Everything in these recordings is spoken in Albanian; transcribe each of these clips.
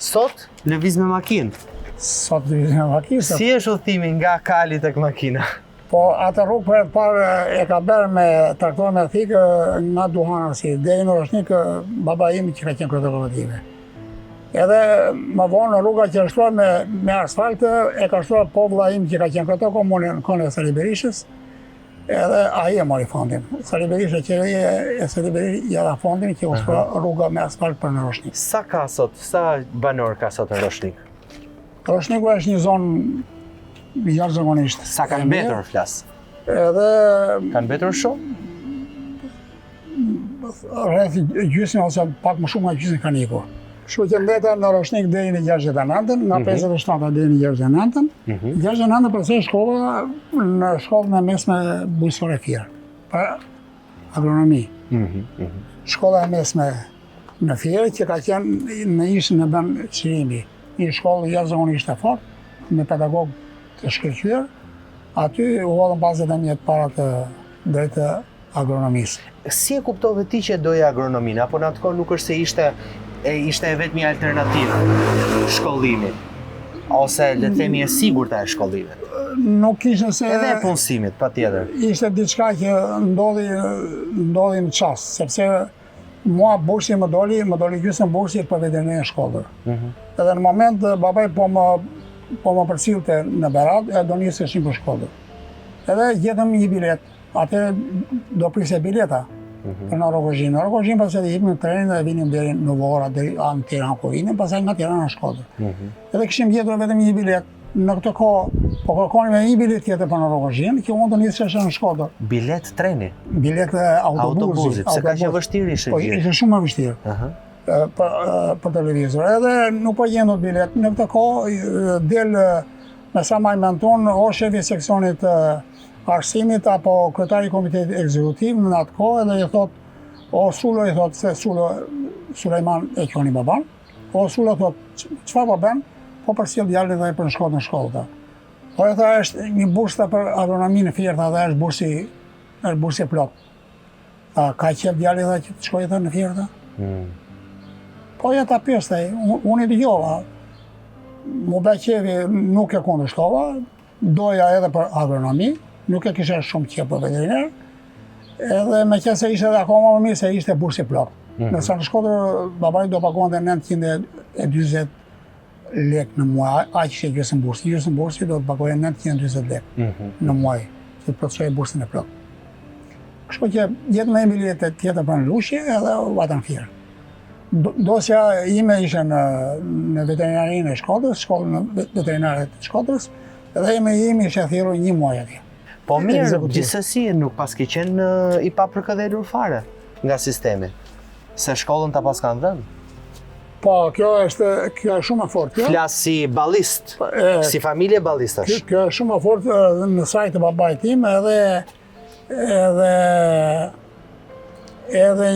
Sot lëviz me makinë. Sot lëviz me makinë. Si është udhëtimi nga kali tek makina? Po, atë rrugë për herë të parë e ka bërë me traktor me thikë nga Duhanasi, deri në Roshnik, baba im që ka qenë kryetar kooperative. Edhe më vonë rruga që është shtruar me, me asfalt e ka shtruar po vëllai im që ka qenë kryetar komune në kohën e Sali Berishës, edhe ai e mori fondin. Sali Berisha qeveria e Sali Berishës ia dha fondin që u shtrua rruga me asfalt për në Roshnik. Sa ka sot, sa banorë ka sot në Roshnik? Roshniku është një zonë jashtëzakonisht. Sa kanë mbetur, flas? Edhe... Kanë mbetur shumë? Rreth gjysmë ose pak më shumë nga gjysmë kanë ikur. Kështu që mbeta në Roshnik deri në 69-ën, nga 57-a mhm. deri në 69-ën. 69-ën mhm. pastaj shkova në shkollën e mesme bujqësore Fier. Për agronomi. Mhm, Shkolla e mesme në Fier që ka qenë në ish në Ben Çlirimi. Një shkollë jashtëzakonisht e fortë, me pedagogë të shkëlqyer. Aty u hodhën bazat e mia të para të drejt të agronomisë. Si e kuptove ti që e doje agronominë, apo në atë kohë nuk është se ishte e ishte e vetmja alternativë shkollimi ose le të themi e sigurta e shkollimit? Nuk ishte se edhe e punësimit, patjetër. Ishte diçka që ndodhi ndodhi në çast, sepse Mua bursi më doli, më doli gjysmë bursi për veterineri në Shkodër. Mm -hmm. Edhe në moment, babai po më, po më përcillte në Berat, e do niseshim për Shkodër. Edhe gjetëm një biletë, atë do prisje bileta, mm -hmm. për në Rrogozhinë. Në Rrogozhinë pastaj hipnim në trenin dhe vinim deri në Vorë, deri në Tiranë ku vinim, pastaj nga Tirana në Shkodër. Mm -hmm. Edhe kishim gjetur vetëm një biletë, Në këtë kohë, po kërkonim një biletë tjetër për në Rrogozhinë, që unë të nisesha në Shkodër. Biletë treni? Biletë autobusi. Autobusi, pse kaq e vështirë ishte Po, ishte shumë e vështirë. Për, për të lëvizur. Edhe nuk po gjenim dot biletë. Në këtë kohë, del me sa maj mend unë, o shefi i seksionit arsimit, apo kryetari i komitetit ekzekutiv në atë kohë, edhe i thotë, o Sulo i thotë, se Sulo, Sulejman e quanin baban, O Sulo thot, çfarë po bën? Po përcjell djalin dhe për në shkollë në shkollë. Tha. Po e tha është një bursë për agronomi në Fier, tha dhe është bursi, është bursi e plotë. Tha, ka qejf djali tha që të shkojë tha në Fier, tha? Mm. Po ja ta pyes, tha, unë i dëgjova. M'u bë qejfi nuk e kundërshtova, doja edhe për agronomi, nuk e kisha shumë qejf për veteriner, edhe meqenëse ishte edhe akoma më mirë se ishte bursë e plotë. Mm -hmm. Nëse në Shkodër, babai do paguante 940 lek në muaj, aq ishte gjysmë bursi. Gjysmë bursi do të paguaje 940 lek mm -hmm. në muaj, që të plotësoje bursën e plotë. Kështu që gjetëm një biletë tjetër për në Lushnjë edhe u vajta në Fier. Dosja ime ishte në, në veterinarinë e Shkodrës, shkollën veterinare të Shkodrës, dhe emri im ishte thirrur një muaj atje. Po mirë, gjithsesi nuk paske qenë i papërkëdhelur fare nga sistemi, se shkollën ta paskan dhënë. Po, kjo është, kjo është shumë e fortë. Kjo. Flas si ballist, po, e, si familje ballistash. Kjo, kjo është shumë e fortë në sajë të babait tim edhe edhe edhe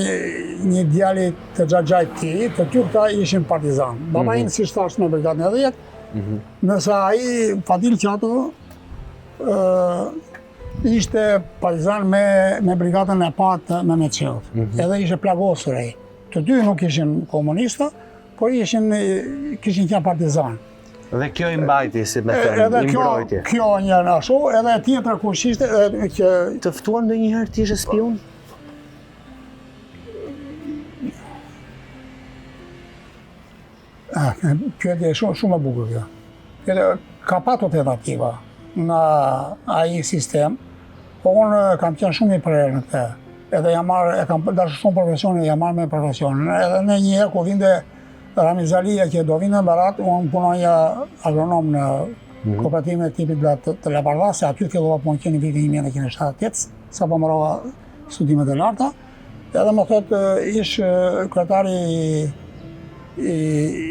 një djali të xhaxhait tij, të dy këta ishin partizanë. Baba mm -hmm. im siç thashë në brigadën e 10, mm -hmm. ndërsa ai Fadil Qato ë ishte partizan me me brigadën e parë të Mehmet Shehut. Mm -hmm. Edhe ishte plagosur ai. Të dy nuk ishin komunista, por ishin kishin qenë partizanë. Dhe kjo i mbajti, si me thënë, i mbrojti. Kjo një në ashtu, edhe tjetra kush ishte, edhe që... Të ftuan ndonjëherë të ishe spiun? Ah, pyetje shumë, shumë e bukur kjo. Pyetje, ka patur tentativa nga ai sistem, po unë kam qenë shumë i prerë në këtë. Edhe jam marrë, e kam dashur shumë profesionin, jam marrë me profesionin. Edhe në një herë ku vinte Ramiz Alia që do vinte në Berat, unë punoja agronom në mm -hmm. kooperativën e tipit të, të Lapardhasë, se aty fillova punë që në vitin 1978, sapo mbarova studimet e larta, edhe më thotë ish kryetari i, i,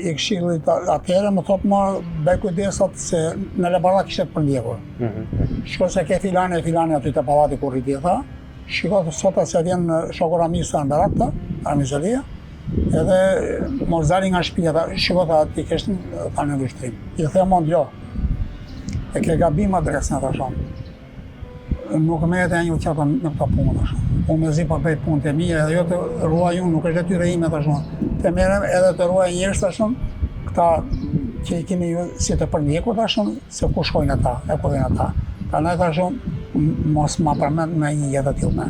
i këshillit atëherë, më thotë më bëj kujdes se në Lapardha kishte të përndjekur. Mm -hmm. Shiko se ke filani e filani aty te pallati ku rri ti, tha, Shiko sot se vjen shoku Ramiz në Berat, tha, Ramiz Alia, edhe mos dali nga shtëpia, tha, shiko tha, ti kesh tha në vështrim. I them mund jo. E ke gabim adresën thashë unë. Nuk më jetë një qato në këto punë, thashë. Unë mezi po bëj punët e mia, edhe jo të ruaj unë, nuk është detyra ime, thashë unë. Të merrem edhe të ruaj njerëz, thashë unë. Këta që i keni ju si të përndjekur, thashë, se ku shkojnë ata, e ku vjen ata. Prandaj thashë, mos ma përmend me një jetë të tillë me.